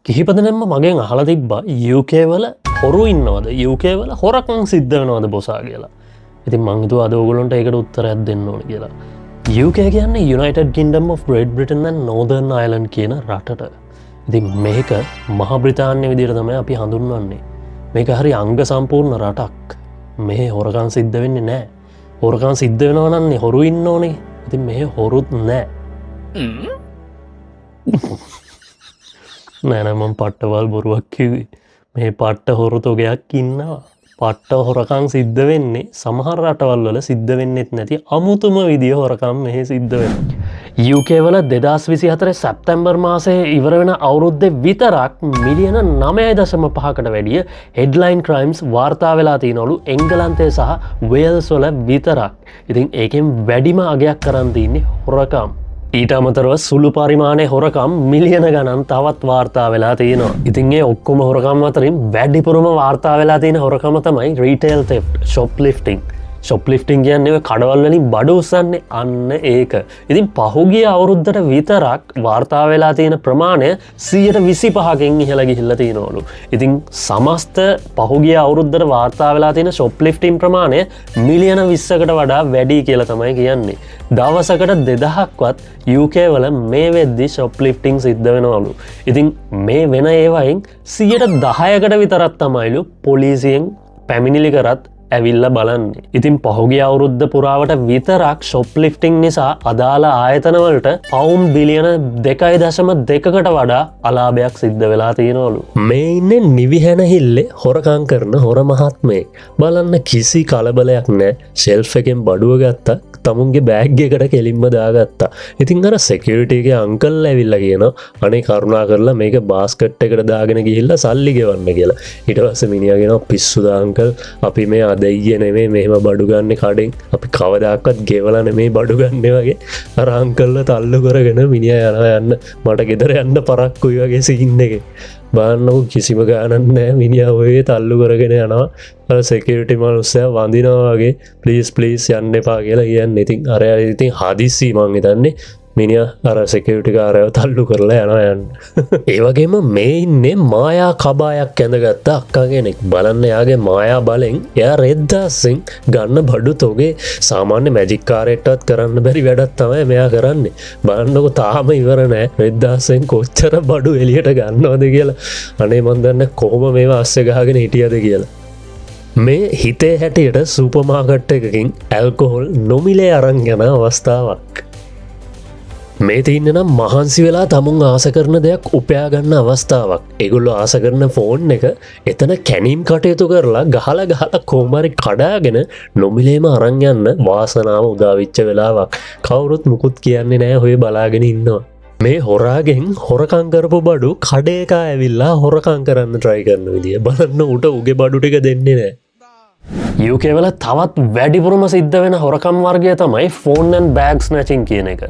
කිහිප දෙනෙක්ම මගෙන් අහලා තිබ්බා UK වල හොරු ඉන්නවද, UK වල හොරකම් සිද්ධ වෙනවද බොසා කියලා. ඉතින් මං හිතුවා අද ඕගොල්ලන්ට ඒකට උත්තරයක් දෙන්න ඕන කියලා. UK කියන්නේ United Kingdom of Great Britain and Northern Ireland කියන රටට. ඉතින් මේක මහ බ්‍රිතාන්‍ය විදිහට තමයි අපි හඳුන්වන්නේ. මේක හරි අංග සම්පූර්ණ රටක්. මෙහෙ හොරකම් සිද්ධ වෙන්නේ නෑ. හොරකම් සිද්ධ වෙනවා නම් හොරු ඉන්න ඕනේ. ඉතින් මෙහෙ හොරුත් නෑ. නෑ නෑ, මං පට්ටවල් බොරුවක් කිව්වේ. මේ පට්ට හොරු තොගයක් ඉන්නවා. පට්ට හොරකම් සිද්ධ වෙන්නේ සමහර රටවල් වල සිද්ධ වෙන්නෙත් නැති අමුතුම විදිය හොරකම් මෙහෙ සිද්ධ වෙනවා. UK වල 2024 සැප්තැම්බර් මාසයේ ඉවර වෙන අවුරුද්දේ විතරක් මිලියන 9.5කට වැඩිය හෙඩ්ලයින් ක්‍රයිම්ස් වාර්තා වෙලා තියෙනවලු එංගලන්තය සහ වේල්ස් වල විතරක්. ඉතින් ඒකෙන් වැඩිම අගයක් කරන් තින්නේ හොරකම්. ඊට අමතරව සුළු පරිමාණයේ හොරකම් මිලියන ගණන් තවත් වාර්තා වෙලා තියෙනවා. ඉතින් ඒ ඔක්කොම හොරකම් අතරින් වැඩිපුරම වාර්තා වෙලා තියෙන හොරකම තමයි රීටේල් තෙෆ්ට්, ෂොප්ලිෆ්ටිං. ෂොප්ලිෆ්ටිං කියන්නේ ඔය කඩවල් වලින් බඩු උස්සන්නේ, අන්න ඒක. ඉතින් පහුගිය අවුරුද්දට විතරක් වාර්තා වෙලා තියෙන ප්‍රමාණය 125කින් ඉහළ ගිහිල්ලා තියෙනවලු. ඉතින් සමස්ත පහුගිය අවුරුද්දට වාර්තා වෙලා තියෙන ෂොප්ලිෆ්ටිං ප්‍රමාණය මිලියන 20කට වඩා වැඩි කියලා තමයි කියන්නේ. දවසකට 2000ක්වත් UK වල මේ වෙද්දි ෂොප්ලිෆ්ටිං සිද්ධ වෙනවලු. ඉතින් මේ වෙන ඒවයින් 10%කට විතරක් තමයිලු පොලිසියෙන් පැමිණිලි කරත් ඇවිල්ල බලන්නේ. ඉතින් පහුගිය අවුරුද්ද පුරාවට විතරක් ෂොප්ලිෆ්ටිං නිසා අදාළ ආයතනවලට පවුම් බිලියන 2.2කට වඩා අලාභයක් සිද්ධ වෙලා තියෙනවලු. මේ ඉන්නේ නිවිහැන හිල්ලේ හොරකම් කරන හොර මහත්මයෙක්. බලන්න, කිසි කලබලයක් නෑ. ෂෙල්ෆ් එකෙන් බඩුව ගත්තා, තමුන්ගේ බෑග් එකට කෙලින්ම දාගත්තා. ඉතින් අර සෙකියුරිටි එකේ අංකල් ඇවිල්ලා කියනවා, අනේ කරුණා කරලා මේක බාස්කට් එකට දාගෙන ගිහිල්ලා සල්ලි ගෙවන්න කියලා. ඊට පස්සේ මිනිහා කියනවා, පිස්සුද අංකල්, අපි මේ අද ඊයේ නෙමෙයි මෙහෙම බඩු ගන්න කඩෙන්, අපි කවදාකවත් ගෙවලා නෙමෙයි බඩු ගන්නෙ වගේ. අර අංකල්ව තල්ලු කරගෙන මිනිහා යනවා, යන්න මට ගෙදර යන්න පරක්කුයි වගේ සීන් එකේ. බලන්නකො, කිසිම ගාණක් නෑ, මිනිහා ඔය තල්ලු කරගෙන යනවා. අර සෙකියුරිටි මනුස්සයා වඳිනවා වගේ, ප්ලීස් ප්ලීස් යන්න එපා කියලා කියන්නේ. ඉතින් අර ඉතින් හදිස්සි මං හිතන්නේ මිනිහා අර සෙකියුරිටි කාරයව තල්ලු කරලා යනවා යන්න. ඒ වගේම මේ ඉන්නේ මායා කබායක් ඇඳගත්ත අක්කා කෙනෙක්. බලන්න, එයාගේ මායා බලෙන් එයා රෙද්ද අස්සෙන් ගන්න බඩු තොගේ සාමාන්‍ය මැජික් කාරයෙක්ටවත් කරන්න බැරි වැඩක් තමයි මෙයා කරන්නේ. බලන්නකො, තාම ඉවර නෑ. රෙද්ද අස්සෙන් කොච්චර බඩු එළියට ගන්නවද කියලා. අනේ මන් දන්නේ කොහොම මේවා අස්සේ ගහගෙන හිටියද කියලා. මේ හිතේ හැටියට සුපර් මාකට් එකකින් ඇල්කොහොල් නොමිලේ අරන් යන අවස්ථාවක්. මේ තියන්න නම් මහන්සි වෙලා තමුන් ආස කරන දෙයක් උපයා ගන්න අවස්ථාවක්. ඒගොල්ලෝ ආස කරන ෆෝන් එක එතන කැනීම් කටයුතු කරලා ගහලා ගහලා කොහොම හරි කඩාගෙන නොමිලේම අරන් යන්න වාසනාව උදා වෙච්ච වෙලාවක්. කවුරුත් මුකුත් කියන්නේ නෑ, ඔය බලාගෙන ඉන්නවා. මේ හොරාගෙන් හොරකම් කරපු බඩු කඩේ එකා ඇවිල්ලා හොරකම් කරන්න try කරන විදිය බලන්න. උට උගේ බඩු ටික දෙන්නේ නෑ. UK වල තවත් වැඩිපුරම සිද්ධ වෙන හොරකම් වර්ගය තමයි ෆෝන් ඇන්ඩ් බෑග් ස්නැචින් කියන එක.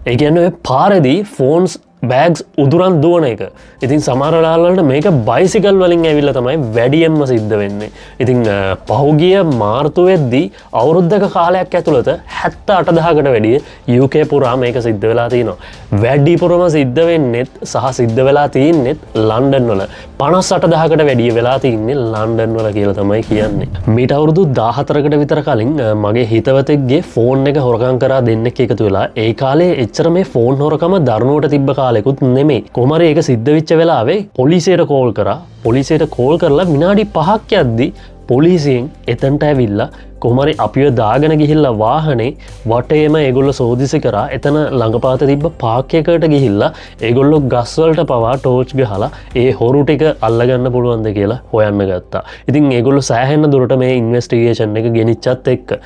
ඒ කියන්නේ ඔය පාරේදී ෆෝන්ස් බෑග්ස් උදුරන් දුවන එක. ඉතින් සමහර වෙලාවල් වලට මේක බයිසිකල් වලින් ඇවිල්ලා තමයි වැඩියෙන්ම සිද්ධ වෙන්නේ. ඉතින් පහුගිය මාර්තු වෙද්දී අවුරුද්දක කාලයක් ඇතුළත 78,000කට වැඩිය UK පුරා මේක සිද්ධ වෙලා තිනවා. වැඩිපුරම සිද්ධ වෙන්නෙත් සහ සිද්ධ වෙලා තියෙන්නෙත් ලන්ඩන් වල. 58,000කට වැඩිය වෙලා තින්නේ ලන්ඩන් වල කියලා තමයි කියන්නේ. මීට අවුරුදු 14කට විතර කලින් මගේ හිතවතෙක්ගේ ෆෝන් එක හොරකම් කරා දෙන්නෙක් එකතු වෙලා. ඒ කාලේ එච්චර මේ ෆෝන් හොරකම දරුණුවට තිබ්බ කාලෙකුත් නෙමෙයි. කොහොම හරි ඒක සිද්ධ වෙච්ච වෙලාවේ පොලිසියට කෝල් කරා. පොලිසියට කෝල් කරලා විනාඩි 5ක් යද්දි පොලිසියෙන් එතනට ඇවිල්ලා කොහොම හරි අපිව දාගෙන ගිහිල්ලා වාහනේ වටේම ඒගොල්ලෝ සෝදිසි කරා. එතන ළඟපාත තිබ්බ පාක් එකකට ගිහිල්ලා ඒගොල්ලෝ ගස් වලට පවා ටෝච් ගහලා ඒ හොරු ටික අල්ලගන්න පුළුවන්ද කියලා හොයන්න ගත්තා. ඉතින් ඒගොල්ලෝ සෑහෙන දුරට මේ ඉන්වෙස්ටිගේෂන් එක ගෙනිච්චත් එක්ක,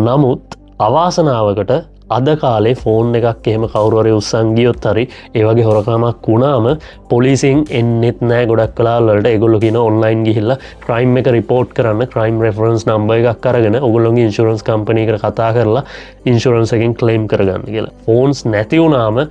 නමුත් අවාසනාවකට අද කාලේ ෆෝන් එකක් එහෙම කවුරු හරි උස්සන් ගියොත් හරි ඒ වගේ හොරකමක් වුණාම පොලිසියෙන් එන්නෙත් නෑ ගොඩක් වෙලාවල් වලට. ඒගොල්ලෝ කියන ඔන්ලයින් ගිහිල්ලා ක්‍රයිම් එක රිපෝට් කරන්න, ක්‍රයිම් රෙෆරන්ස් නම්බර් එකක් අරගෙන ඔයගොල්ලෝගේ ඉන්ෂුරන්ස් කම්පැනි එකට කතා කරලා ඉන්ෂුරන්ස් එකෙන් ක්ලේම් කරගන්න කියලා. ෆෝන්ස් නැති වුණාම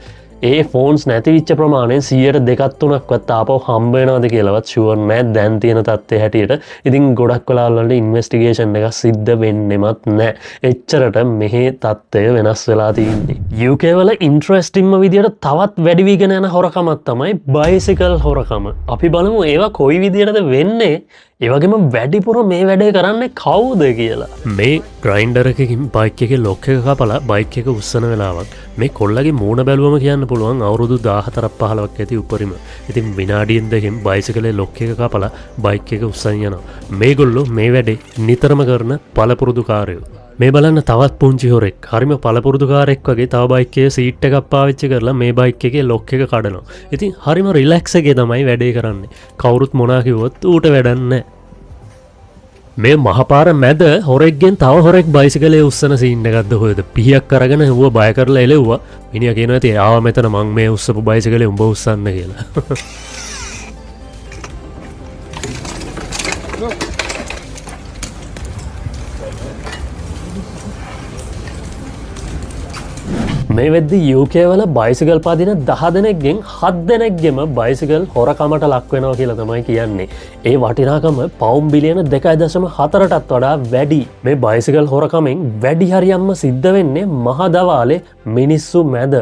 ඒ ෆෝන්ස් නැති වෙච්ච ප්‍රමාණයෙන් 100ට 2ක් 3ක්වත් ආපහු හම්බ වෙනවද කියලාවත් ෂුවර් නෑ දැන් තියෙන තත්ත්වය හැටියට. ඉතින් ගොඩක් වෙලාවල් වලට ඉන්වෙස්ටිගේෂන් එකක් සිද්ධ වෙන්නෙමත් නෑ. එච්චරට මෙහි තත්ත්වය වෙනස් වෙලා තියෙන්නේ. UK වල ඉන්ට්‍රෙස්ටින්ම විදියට තවත් වැඩි වීගෙන යන හොරකමක් තමයි බයිසිකල් හොරකම. අපි බලමු ඒවා කොයි විදියටද වෙන්නේ, ඒ වගේම වැඩිපුර මේ වැඩේ කරන්නේ කවුද කියලා. මේ ග්‍රයින්ඩර් එකකින් බයික් එකේ ලොක් එක කපලා බයික් එක උස්සන වෙලාවක් මේ කොල්ලගේ මූණ බැලුවම කියන්න පුළුවන් අවුරුදු 14ක් 15ක් ඇති උපරිම. ඉතින් විනාඩියෙන් දෙකෙන් බයිසිකලේ ලොක් එක කපලා බයික් එක උස්සන් යනවා. මේගොල්ලෝ මේ වැඩේ නිතරම කරන පළපුරුදු කාරයෝ. මේ බලන්න තවත් පුංචි හොරෙක්, හරිම පළපුරුදු කාරෙක් වගේ තව බයික් එකේ සීට් එකක් පාවිච්චි කරලා මේ බයික් එකේ ලොක් එක කඩනවා. ඉතින් හරිම රිලැක්ස් එකේ තමයි වැඩේ කරන්නේ. කවුරුත් මොනා කිව්වොත් ඌට වැඩක් නෑ. මේ මහපාර මැද හොරෙක්ගෙන් තව හොරෙක් බයිසිකලේ උස්සන සීන් එකක්ද හොයද පිහියක් අරගෙන ඌව බය කරලා එලෙව්වා. මිනිහා කියනවා ඉතින් ආවා මෙතන මං මේ උස්සපු බයිසිකලේ උඹ උස්සන්න කියලා. මේ වෙද්දි UK වල බයිසිකල් පදින 10 දෙනෙක්ගෙන් 7 දෙනෙක්ගෙම බයිසිකල් හොරකමට ලක් වෙනවා කියලා තමයි කියන්නේ. ඒ වටිනාකම පවුම් බිලියන 2.4ටත් වඩා වැඩි. මේ බයිසිකල් හොරකමෙන් වැඩි හරියම්ම සිද්ධ වෙන්නේ මහ දවාලේ මිනිස්සු මැද.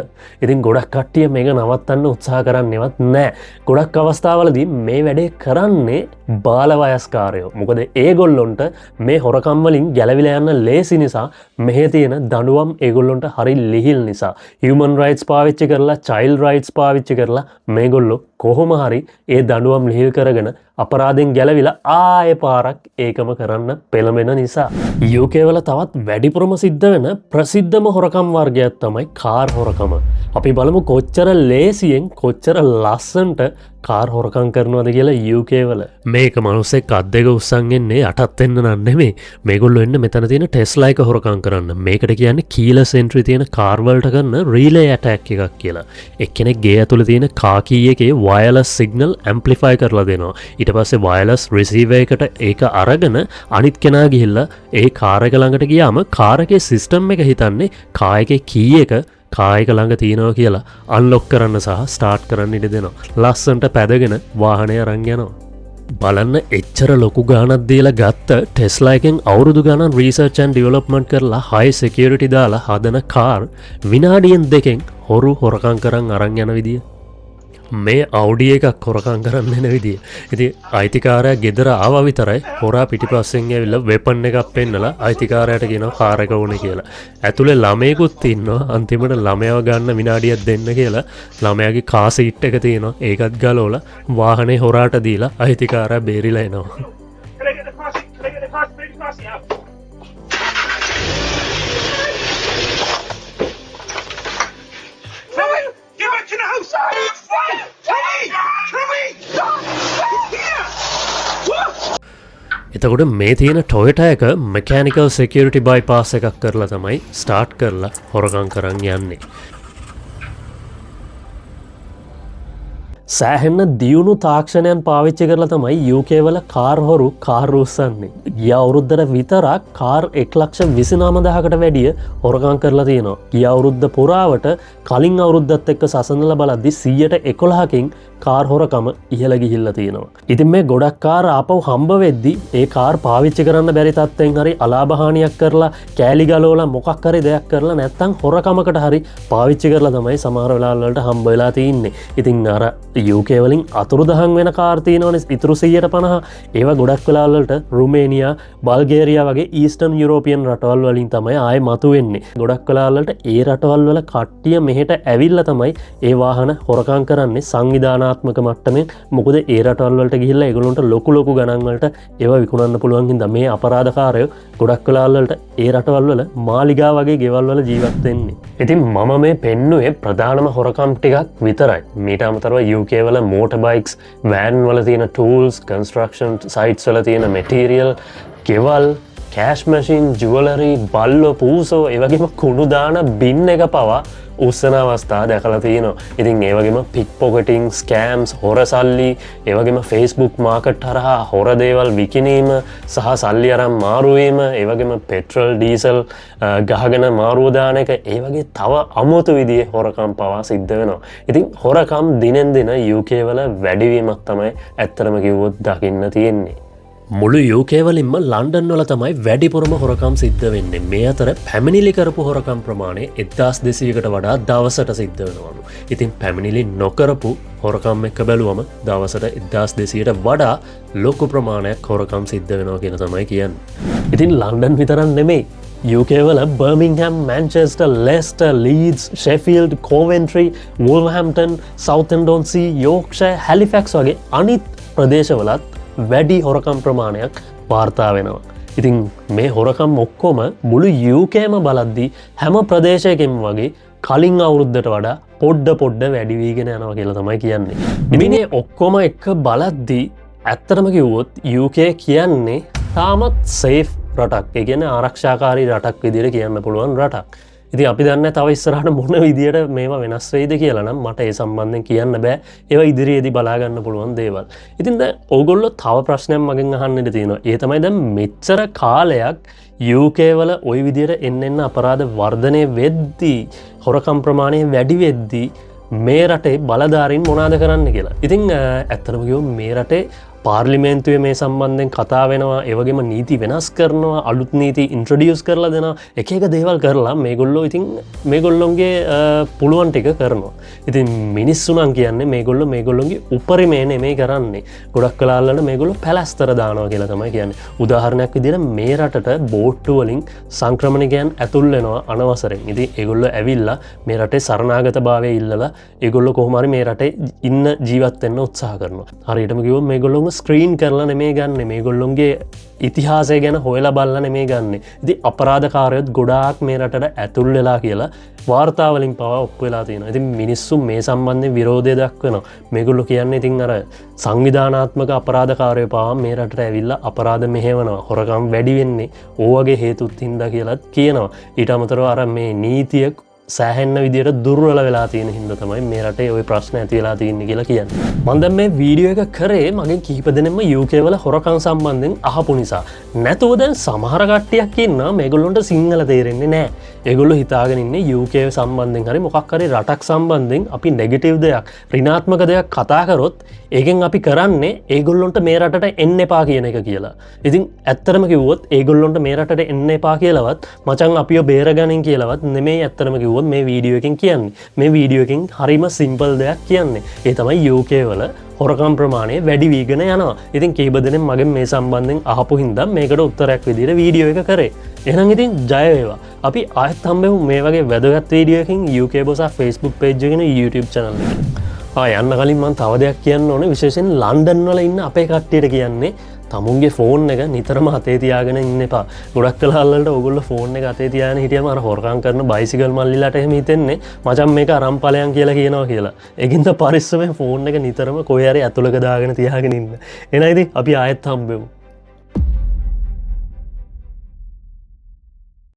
ඉතින් ගොඩක් කට්ටිය මේක නවත්තන්න උත්සාහ කරන්නේවත් නෑ. ගොඩක් අවස්ථාවලදී මේ වැඩේ කරන්නේ බාල වයස්කාරයෝ. මොකද ඒගොල්ලොන්ට මේ හොරකම් වලින් ගැලවිලා යන්න ලේසි නිසා, මෙහෙ තියෙන දඬුවම් ඒගොල්ලොන්ට හරි ලිහිල් නිසා. හියුමන් රයිට්ස් පාවිච්චි කරලා, චයිල්ඩ් රයිට්ස් පාවිච්චි කරලා මේගොල්ලෝ කොහොම හරි ඒ දඬුවම් ලිහිල් කරගෙන අපරාධෙන් ගැලවිලා ආයෙ පාරක් ඒකම කරන්න පෙළඹෙන නිසා. UK වල තවත් වැඩිපුරම සිද්ධ වෙන ප්‍රසිද්ධම හොරකම් වර්ගයක් තමයි කාර් හොරකම. අපි බලමු කොච්චර ලේසියෙන් කොච්චර ලස්සනට කාර් හොරකම් කරනවද කියලා UK වල. මේක මනුස්සෙක් අත් දෙක උස්සන් එන්නේ යටත් වෙන්න නම් නෙමෙයි. මේගොල්ලෝ එන්න මෙතන තියෙන ටෙස්ලා එක හොරකම් කරන්න. මේකට කියන්නේ කීලස් එන්ට්‍රි තියෙන කාර් වලට කරන රීලේ ඇටැක් එකක් කියලා. එක්කෙනෙක් ගේ ඇතුලේ තියෙන කාර් කී එකේ වයර්ලස් සිග්නල් ඇම්ප්ලිෆයි කරලා දෙනවා. ඊට පස්සේ වයර්ලස් රිසීවර් එකට ඒක අරගෙන අනිත් කෙනා ගිහිල්ලා ඒ කාර් එක ළඟට ගියාම කාර් එකේ සිස්ටම් එක හිතන්නේ කාර් එකේ කී එක කාර් එක ළඟ තියෙනවා කියලා අන්ලොක් කරන්න සහ ස්ටාර්ට් කරන්න ඉඩ දෙනවා. ලස්සනට පැදගෙන වාහනය අරන් යනවා. බලන්න එච්චර ලොකු ගාණක් දීලා ගත්ත ටෙස්ලා එකෙන් අවුරුදු ගණන් රීසර්ච් ඇන්ඩ් ඩෙවලොප්මන්ට් කරලා හයි සිකියුරිටි දාලා හදන කාර් විනාඩියෙන් දෙකෙන් හොරු හොරකම් කරන් අරන් යන විදිය. මේ Audi එකක් හොරකම් කරන්න එන විදිය. ඉතින් අයිතිකාරයා ගෙදර ආවා විතරයි හොරා පිටිපස්සෙන් ඇවිල්ලා වෙපන් එකක් පෙන්නලා අයිතිකාරයාට කියනවා කාර් එක ඕනේ කියලා. ඇතුලේ ළමයෙකුත් ඉන්නවා. අන්තිමට ළමයාව ගන්න විනාඩියක් දෙන්න කියලා ළමයාගේ කාර් සීට් එක තියෙනවා. ඒකත් ගලවලා වාහනේ හොරාට දීලා අයිතිකාරයා බේරිලා එනවා. Can I get the car seat? Can I get the car seat? Car seat out? Tommy, get back in the house! Tommy! Tommy! Here! එතකොට මේ තියෙන ටොයටා එක මෙකැනිකල් සිකියුරිටි බයිපාස් එකක් කරලා තමයි ස්ටාර්ට් කරලා හොරකම් කරන් යන්නේ. සෑහෙන්න දියුණු තාක්ෂණයන් පාවිච්චි කරලා තමයි UK වල කාර් හොරු කාර් උස්සන්නේ. ගිය අවුරුද්දට විතරක් කාර් එක් ලක්ෂ විසිනමදහකට වැඩිය හොරකම් කරලා තියෙනවා. ගිය අවුරුද්ද පුරාවට කලින් අවුරුද්දත් එක්ක සසඳලා බලද්දි සීයට එකොළහකින් කාර් හොරකම ඉහළ ගිහිල්ලා තියෙනවා. ඉතින් මේ ගොඩක් කාර් ආපහු හම්බ වෙද්දි ඒ කාර් පාවිච්චි කරන්න බැරි තත්ත්වයෙන් හරි අලාභහානියක් කරලා කෑලි ගලවලා මොකක් හරි දෙයක් කරලා නැත්තම් හොරකමකට හරි පාවිච්චි කරලා තමයි සමහර වෙලාවල් වලට හම්බ වෙලා තියෙන්නේ. ඉතින් අර UK වලින් අතුරුදහන් වෙන කාර් තියෙනවනේ ඉතුරු සීයට පනහ. ඒවා ගොඩක් වෙලාවල් වලට රුමේනියා, බල්ගේරියා වගේ ඊස්ටර්න් යුරෝපියන් රටවල් වලින් තමයි ආයෙ මතුවෙන්නේ. ගොඩක් වෙලාවල් වලට ඒ රටවල් වල කට්ටිය මෙහෙට ඇවිල්ලා තමයි ඒ වාහන හොරකම් කරන්නේ සංවිධානාත්මක මට්ටමින්. මොකද ඒ රටවල් වලට ගිහිල්ලා ඒගොල්ලන්ට ලොකු ලොකු ගණන් වලට ඒවා විකුණන්න පුළුවන් හින්දා මේ අපරාධකාරයෝ ගොඩක් වෙලාවල් වලට ඒ රටවල් වල මාලිගා වගේ ගෙවල් වල ජීවත් වෙන්නේ. ඉතින් මම මේ පෙන්නුවේ ප්‍රධානම හොරකම් ටිකක් විතරයි. මීට අමතරව UK වල මෝටර් බයික්ස්, වෑන් වල තියෙන ටූල්ස්, කන්ස්ට්‍රක්ෂන් සයිට්ස් වල තියෙන මැටීරියල්, ගෙවල්, කෑෂ් මැෂින්, ජුවලරි, බල්ලෝ, පූසෝ, ඒ වගේම කුණු දාන බින් එක පවා උස්සන අවස්ථා දැකලා තියෙනවා. ඉතින් ඒ වගේම පික් පොකටිං, ස්කෑම්ස්, හොර සල්ලි, ඒ වගේම Facebook market හරහා හොර දේවල් විකිණීම සහ සල්ලි අරන් මාරු වීම, ඒ වගේම පෙට්‍රල් ඩීසල් ගහගෙන මාරුව දාන එක, ඒ වගේ තව අමුතු විදිහේ හොරකම් පවා සිද්ධ වෙනවා. ඉතින් හොරකම් දිනෙන් දින UK වල වැඩිවීමක් තමයි ඇත්තටම කිව්වොත් දකින්න තියෙන්නේ. මුළු UK වලින්ම ලන්ඩන් වල තමයි වැඩිපුරම හොරකම් සිද්ධ වෙන්නේ. මේ අතර පැමිණිලි කරපු හොරකම් ප්‍රමාණය 1200කට වඩා දවසට සිද්ධ වෙනවලු. ඉතින් පැමිණිලි නොකරපු හොරකම් එක්ක බැලුවම දවසට 1200ට වඩා ලොකු ප්‍රමාණයක් හොරකම් සිද්ධ වෙනවා කියලා තමයි කියන්නේ. ඉතින් ලන්ඩන් විතරක් නෙමෙයි, UK වල බර්මින්හැම්, මැන්චෙස්ටර්, ලෙස්ටර්, ලීඩ්ස්, ෂෙෆීල්ඩ්, කෝවෙන්ට්‍රි, වුල්වර්හැම්ප්ටන්, සවුත්එන්ඩ් ඔන් සී, යෝක්ෂයර්, හැලිෆැක්ස් වගේ අනිත් ප්‍රදේශවලත් වැඩි හොරකම් ප්‍රමාණයක් වාර්තා වෙනවා. ඉතින් මේ හොරකම් ඔක්කොම මුළු UKම බලද්දී හැම ප්‍රදේශයකින්ම වගේ කලින් අවුරුද්දට වඩා පොඩ්ඩ පොඩ්ඩ වැඩි වීගෙන යනවා කියලා තමයි කියන්නේ. ඉතින් මේ ඔක්කොම එක්ක බලද්දී ඇත්තටම කිව්වොත් UK කියන්නේ තාමත් සේෆ් රටක්. ඒ කියන්නේ ආරක්ෂාකාරී රටක් විදිහට කියන්න පුළුවන් රටක්. ඉතින් අපි දන්නේ තව ඉස්සරහට මොන විදියට මේවා වෙනස් වෙයිද කියලා නම් මට ඒ සම්බන්ධයෙන් කියන්න බෑ. ඒවා ඉදිරියේදී බලා ගන්න පුළුවන් දේවල්. ඉතින් දැන් ඕගොල්ලෝ තව ප්‍රශ්නයක් මගෙන් අහන්න ඉඩ තියෙනවා. ඒ තමයි දැන් මෙච්චර කාලයක් UK වල ඔය විදියට එන්න එන්න අපරාධ වර්ධනය වෙද්දී, හොරකම් ප්‍රමාණය වැඩි වෙද්දී මේ රටේ බලධාරීන් මොනාද කරන්න කියලා. ඉතින් ඇත්තටම කිව්වොත් මේ රටේ පාර්ලිමේන්තුවේ මේ සම්බන්ධයෙන් කතා වෙනවා, ඒ වගේම නීති වෙනස් කරනවා, අලුත් නීති ඉන්ට්‍රොඩියුස් කරලා දෙනවා, එක එක දේවල් කරලා මේගොල්ලෝ ඉතින් මේගොල්ලොන්ගේ පුළුවන් ටික කරනවා. ඉතින් මිනිස්සු නම් කියන්නේ මේගොල්ලෝ මේගොල්ලොන්ගේ උපරිමය නෙමෙයි කරන්නේ. ගොඩක් වෙලාවල් මේගොල්ලෝ පැලැස්තර දානවා කියලා තමයි කියන්නේ. උදාහරණයක් විදිහට මේ රටට බෝට්ටු වලින් සංක්‍රමණිකයන් ඇතුල් වෙනවා අනවසරෙන්. ඉතින් ඒගොල්ලෝ ඇවිල්ලා මේ රටේ සරණාගත භාවය ඉල්ලලා ඒගොල්ලෝ කොහොම හරි මේ රටේ ඉන්න ජීවත් වෙන්න උත්සාහ කරනවා. හරියටම කිව්වොත් මේගොල්ලොන්ව ස්ක්‍රීන් කරලා නෙමෙයි ගන්නෙ, මේගොල්ලොන්ගේ ඉතිහාසය ගැන හොයලා බලලා නෙමෙයි ගන්නෙ. ඉතින් අපරාධකාරයොත් ගොඩාක් මේ රටට ඇතුල් වෙලා කියලා වාර්තා වලින් පවා ඔප්පු වෙලා තියෙනවා. ඉතින් මිනිස්සු මේ සම්බන්ධයෙන් විරෝධය දක්වනවා. මේගොල්ලෝ කියන්නේ ඉතින් අර සංවිධානාත්මක අපරාධකාරයෝ පවා මේ රටට ඇවිල්ලා අපරාධ මෙහෙවනවා, හොරකම් වැඩි වෙන්නේ ඕ වගේ හේතුත් හින්දා කියලත් කියනවා. ඊට අමතරව අර මේ නීතිය සෑහෙන්න විදියට දුර්වල වෙලා තියෙන හින්දා තමයි මේ රටේ ඔය ප්‍රශ්න ඇති වෙලා තියෙන්නේ කියලා කියන්නේ. මම දැන් මේ වීඩියෝ එක කරේ මගෙන් කිහිප දෙනෙක්ම UK වල හොරකම් සම්බන්ධයෙන් අහපු නිසා. නැතුව දැන් සමහර කට්ටියක් ඉන්නවා මේගොල්ලොන්ට සිංහල තේරෙන්නේ නෑ. ඒගොල්ලෝ හිතාගෙන ඉන්නේ UK සම්බන්ධයෙන් හරි මොකක් හරි රටක් සම්බන්ධයෙන් අපි නෙගටිව් දෙයක්, ඍණාත්මක දෙයක් කතා කරොත් ඒකෙන් අපි කරන්නේ ඒගොල්ලොන්ට මේ රටට එන්න එපා කියන එක කියලා. ඉතින් ඇත්තටම කිව්වොත් ඒගොල්ලොන්ට මේ රටට එන්න එපා කියලාවත්, මචං අපිව බේරගනින් කියලාවත් නෙමෙයි ඇත්තටම කිව්වොත් මේ වීඩියෝ එකෙන් කියන්නේ. මේ වීඩියෝ එකෙන් හරිම සිම්පල් දෙයක් කියන්නේ. ඒ තමයි UK වල හොරකම් ප්‍රමාණය වැඩි වීගෙන යනවා. ඉතින් කීප දෙනෙක් මගෙන් මේ සම්බන්ධයෙන් අහපු හින්දා මේකට උත්තරයක් විදිහට වීඩියෝ එක කරේ. එහෙනම් ඉතින් ජය වේවා. අපි ආයෙත් හම්බෙමු මේ වගේ වැදගත් වීඩියෝ එකකින් UK බොසා Facebook page එකකින් YouTube channel එකකින්. යන්න කලින් මං තව දෙයක් කියන්න ඕනේ. විශේෂයෙන් ලන්ඩන් වල ඉන්න අපේ කට්ටියට කියන්නේ තමුන්ගේ ෆෝන් එක නිතරම අතේ තියාගෙන ඉන්න එපා. ගොඩක් වෙලාවල් වලට ඔයගොල්ලෝ ෆෝන් එක අතේ තියාගෙන හිටියම අර හොරකම් කරන බයිසිකල් මල්ලිලාට එහෙම හිතෙන්නේ මචං මේක අරන් ඵලයන් කියලා කියනවා කියලා. ඒකින්ද පරිස්සමෙන් ෆෝන් එක නිතරම කොහේ හරි ඇතුළක දාගෙන තියාගෙන ඉන්න. එහෙනම් ඉතින් අපි ආයෙත් හම්බෙමු.